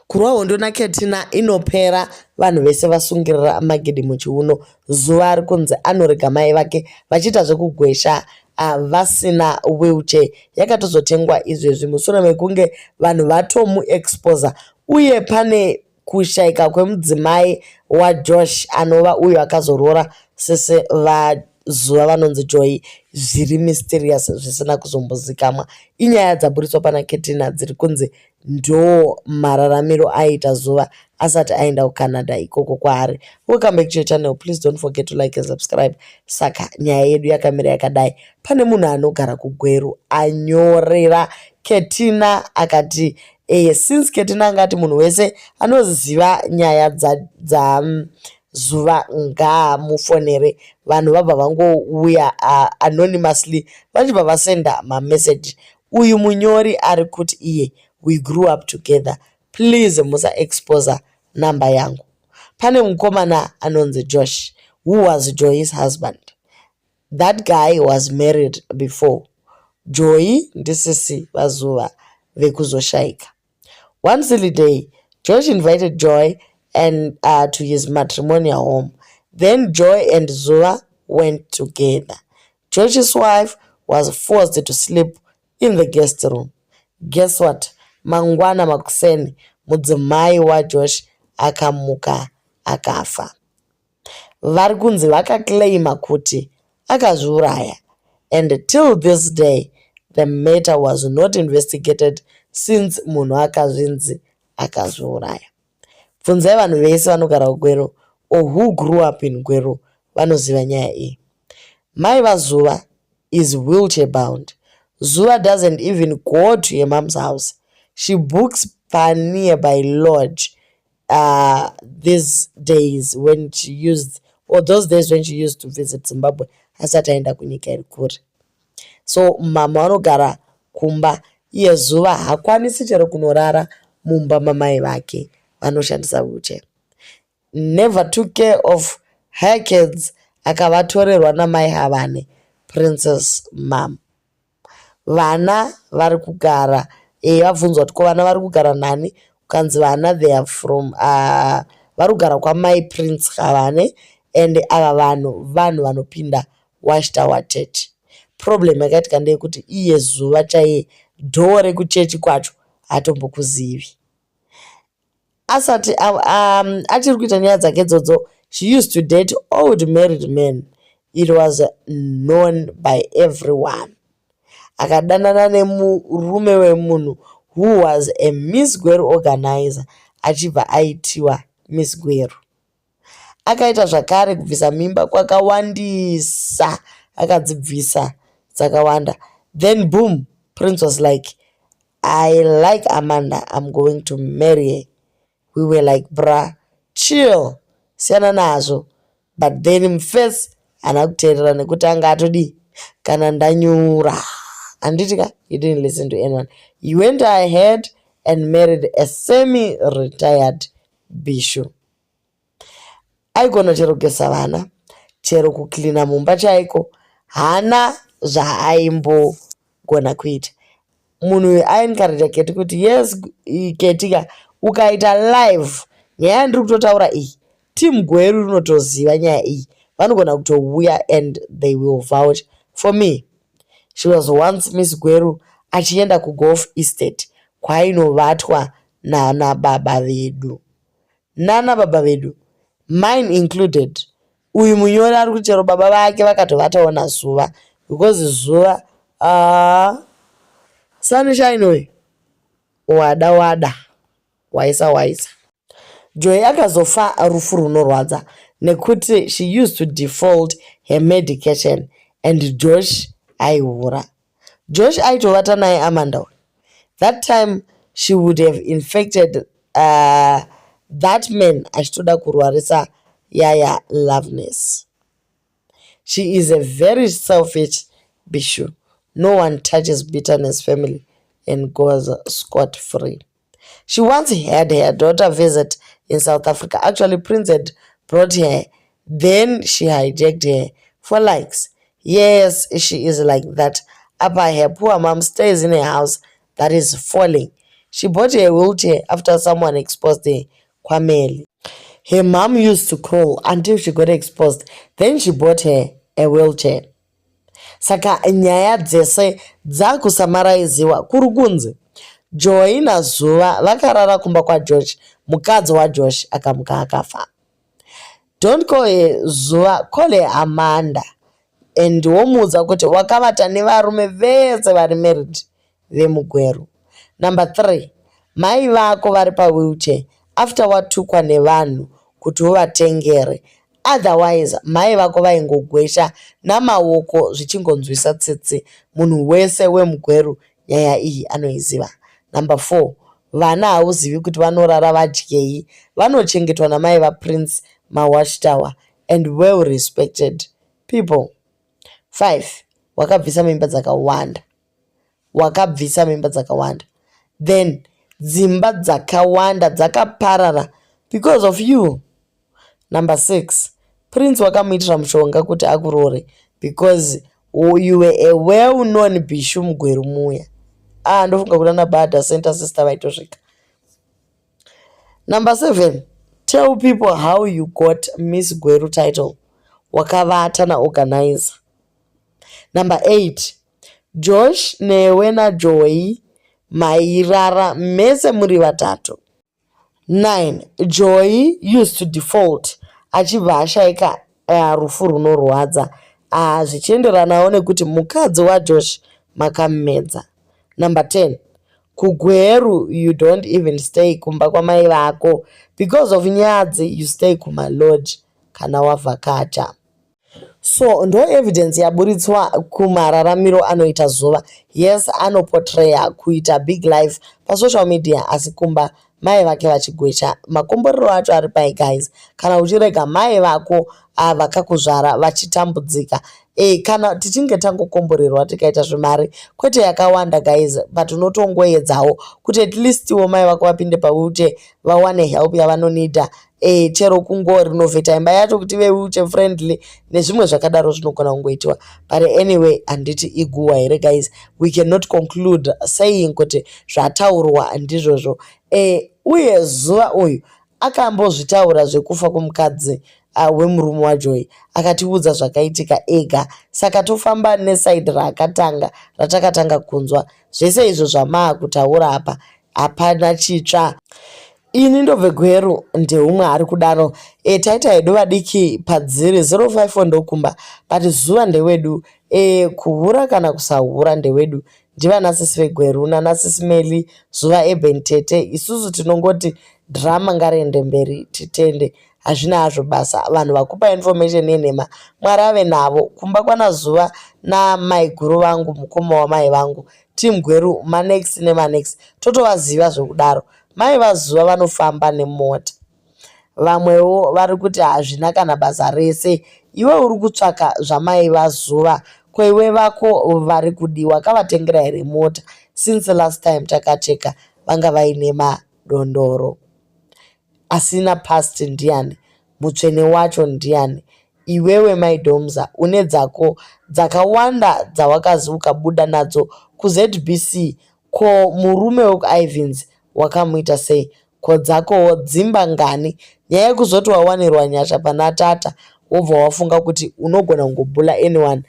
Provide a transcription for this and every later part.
Kurwa hondo naKetina inopera vanhu vese vasungirira magidi muchiuno. Zuva ari kunzi anorega mai vake vachiita zvekugwesha vasina wheelchair yakatozotengwa izvezvi mushure mekunge vanhu vatomuexposa uye pane kushaika kwemudzimai waJosh anova uyo akazoroora sisi vaZuva vanonzi Joy zviri mysterious zvisina kuzombozikamwa. Inyaya dzaburitswa pana Ketina dziri kunzi ndo mararamiro aiita Zuva asati aenda kuCanada ikoko kwaari. Welcome back to your channel. Please don't forget to like and subscribe. Saka nyaya yedu yakamira yakadai. Pane munhu anogara kuGweru anyorera Ketina akati since Ketina angati munhu wese anoziva nyaya dzaZuva ngaamufonere, vanhu vabva vangouya anonymously vachibva vasenda mameseji. Uyu munyori ari kuti iye, "We grew up together, please musaexposa namba yangu." Pane mukomana anonzi Josh who was Joy's husband. That guy was married before. Joy ndisisi vaZuva vekuzoshaika. One silly day, Josh invited Joy and to his matrimonial home. Then Joy and Zuva went together. Josh's wife was forced to sleep in the guest room. Guess what? Mangwana makuseni, mudzimai waJosh akamuka akafa. Vari kunzi vakaclaima kuti akazviuraya, and till this day the matter was not investigated since munhu akazvinzi akazviuraya. Bvunzai vanhu vese vanogara kuGweru or who grew up in Gweru, vanoziva nyaya iyi. Mai vaZuva is wheelchair bound. Zuva doesn't even go to her mom's house. She books panearby lodge these days when she used or those days when she used to visit Zimbabwe asati aenda kunyika iri kure. So mama vanogara kumba, iye Zuva haakwanisi chero kunorara mumba mamai vake, vanoshandisa wheelchair. Never took care of her kids, akavatorerwa namai Havane, Princess mum. Vana vari kugara, vabvunzwa kuti ko vana vari kugara nani, kukanzi vana they are from vari kugara kwamai Prince Havane, and ava vanhu vanhu vanopinda Watchtower Church. Problem yakaitika ndeyekuti iye Zuva chaiye dhoo rekuchechi kwacho haatombokuzivi. Asati achiri kuita nyaya dzake idzodzo, she used to date old married men. It was known by everyone. Akadanana nemurume wemunhu who was a Miss Gweru organizer, achibva aitiwa Miss Gweru. Akaita zvakare kubvisa mimba kwakawandisa, akadzibvisa dzakawanda. Then boom, Prince was like, "I like Amanda, I'm going to marry her." We were like, "Bra, chill, siyana nazvo." But then mufesi haana kuteerera nekuti anga atodii kana ndanyura, handiti ka? He didn't listen to anyone. He went ahead and married a semi retired bishop. Aigona chero kugeza vana, chero kucleana mumba chaiko, haana zvaaimbogona kuita. Munhu uyu aencouraja Keti kuti, "Yes Keti ka, ukaita live nyaya yandiri kutotaura iyi, team Gweru rinotoziva nyaya iyi, vanogona kutouya and they will vouch for me." She was once Miss Gweru achienda kuGolf Estate kwainovatwa nana baba vedu, nana baba vedu, mine included. Uyu munyori ari kuti chero baba vake vakatovatawo naZuva, because Zuva, sunshine uyu wada wada waisa waisa. Joy akazofa rufu runorwadza nekuti she used to default her medication and Josh aihura. Josh aitovata naye Amanda uyu. That time she would have infected that man achitoda kurwarisa Yaya Loveness. She is a very selfish bishu. No one touches Bitterness family and goes scot free. She once had her daughter visit in South Africa. Actually, Prince had brought her. Then she hijacked her for likes. Yes, she is like that. Apa her poor mom stays in a house that is falling. She bought a wheelchair after someone exposed her kwaMeli. Her mom used to crawl until she got exposed, then she bought her a wheelchair. Saka nyaya dzese dzakusamaraiziwa kuri kunzi Joy naZuva vakarara kumba kwaJosh, mukadzi waJosh akamuka akafa. Don't call her Zuva, call her Amanda and womuudza kuti wakavata nevarume vese vari married vemuGweru. Number 3, mai vako vari pawheelchair after watukwa nevanhu kuti uvatengere. Otherwise mai vako vaingogwesha namaoko zvichingonzwisa tsitsi. Munhu wese wemuGweru nyaya iyi anoiziva. Number 4, vana hauzivi kuti vanorara vadyei, vanochengetwa namai vaPrince Mawatchtower and well respected people. 5, wakabvisa mimba dzakawanda, wakabvisa mimba dzakawanda, then dzimba dzakawanda dzakaparara because of you. Number 6, Prince wakamuitira mushonga kuti akuroore because you were a well known bishu muGweru muya. Ah, ndofunga kuti ana Bada Center Sister vaitosvika. Number 7, tell people how you got Miss Gweru title. Wakavata naorganizer. Number 8, Josh newe naJoy mairara mese muri vatatu. 9, Joy used to default achibva ashaika rufu runorwadza, zvichienderanawo nekuti mukadzi waJosh makamumedza. Number 10, kuGweru you don't even stay kumba kwamai vako because of nyadzi, you stay kumalodge kana wavhakacha. So ndo evidence yaburitswa kumararamiro anoita Zuva. Yes, anoportraya kuita big life pasocial media, asi kumba mai vake vachigwesha. Makomborero acho ari pai, guys, kana uchirega mai vako vakakuzvara vachitambudzika? Kana tichinge tangokomborerwa tikaita zvemari, kwete yakawanda, guys, but unotongoedzawo kuti at least wo mai vako vapinde pawheelchair, vawane help yavanonida. Chero kungorinovheta imba yacho kuti ive wheelchair friendly nezvimwe zvakadaro zvinogona kungoitiwa. But anyway, handiti iguhwa here, guys? We cannot conclude saying kuti zvataurwa ndizvozvo. Uye Zuva uyu akambozvitaura zvekufa kwomukadzi wemurume waJoy, akatiudza zvakaitika ega. Saka tofamba neside raakatanga, ratakatanga kunzwa. Zvese izvo zvamaakutaura apa hapana chitsva. Ini ndobve Gweru, ndeumwe ari kudaro. Taita hedu vadiki padziri 054 ndokumba, but Zuva ndewedu. Kuhura kana kusahura ndewedu, ndivanasisi veGweru nanasisi Meli Zuva Eben tete. Isusu tinongoti drama ngariende mberi, titende, hazvina hazvo basa. Vanhu vakupa information yenhema, Mwari ave navo. Kumba kwanaZuva namaiguru vangu, mukoma wamai vangu, team Gweru, manex nemanex totovaziva zvekudaro. Mai vaZuva vanofamba nemota. Vamwewo vari kuti hazvina kana basa rese. Iwe uri kutsvaka zvamai vaZuva, koiwe vako vari kudiwa kavatengera here mota? Since last time takacheka vanga vaine madondoro. Asina past ndiani? Mutsvene wacho ndiani? Iwewe Maidomza une dzako dzakawanda dzawakazi ukabuda nadzo kuZBC. Ko murume wekuIvins wakamuita sei? Ko dzakowo dzimba ngani? Nyaya yekuzoti wawanirwa nyasha pana tata wobva wafunga kuti unogona kungobhula anyone,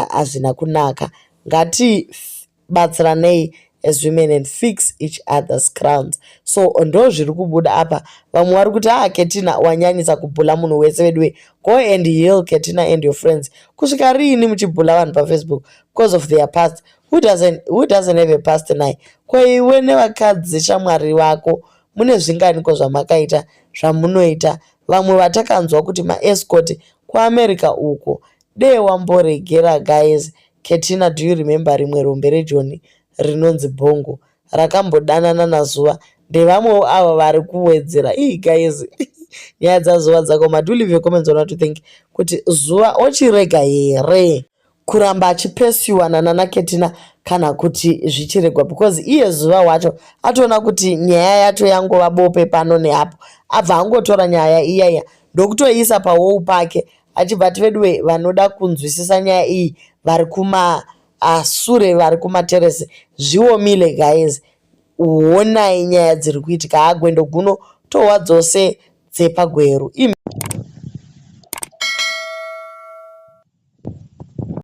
hazvina kunaka. Ngatibatsiranei as women and fix each other's crowns. So ndo zviri kubuda apa. Vamwe vari kuti, "Ah, Ketina wanyanyisa kubhula munhu wese veduwe. Go and heal, Ketina, and your friends. Kusvika riini muchibhula vanhu paFacebook because of their past? Who doesn't have a past nai? Ko iwe nevakadzi shamwari vako mune zvinganiko zvamakaita zvamunoita?" Vamwe vatakanzwa kuti maescort kuAmerica uko dee wamboregera, guys. Ketina, do you remember rimwe rombe rejoni rinonzi Bhongo rakambodanana naZuva? Ndevamwewo ava vari kuwedzera. Ii guys, nyaya dzaZuva dzakoma. Do leave your comments on what you think, kuti Zuva ochirega here kuramba achipesiwa nanana Ketina kana kuti zvichiregwa, because iye Zuva wacho atoona kuti nyaya yacho yangova bope pano neapo, abva angotora nyaya iyaiya ndokutoiisa pawall pake, achibva ati, "Veduwe, vanoda kunzwisisa nyaya iyi vari kumasure, vari kumateresi, zviomile, guys." Honai nyaya dziri kuitika. Haa gwendo guno tohwa dzose dzepaGweru.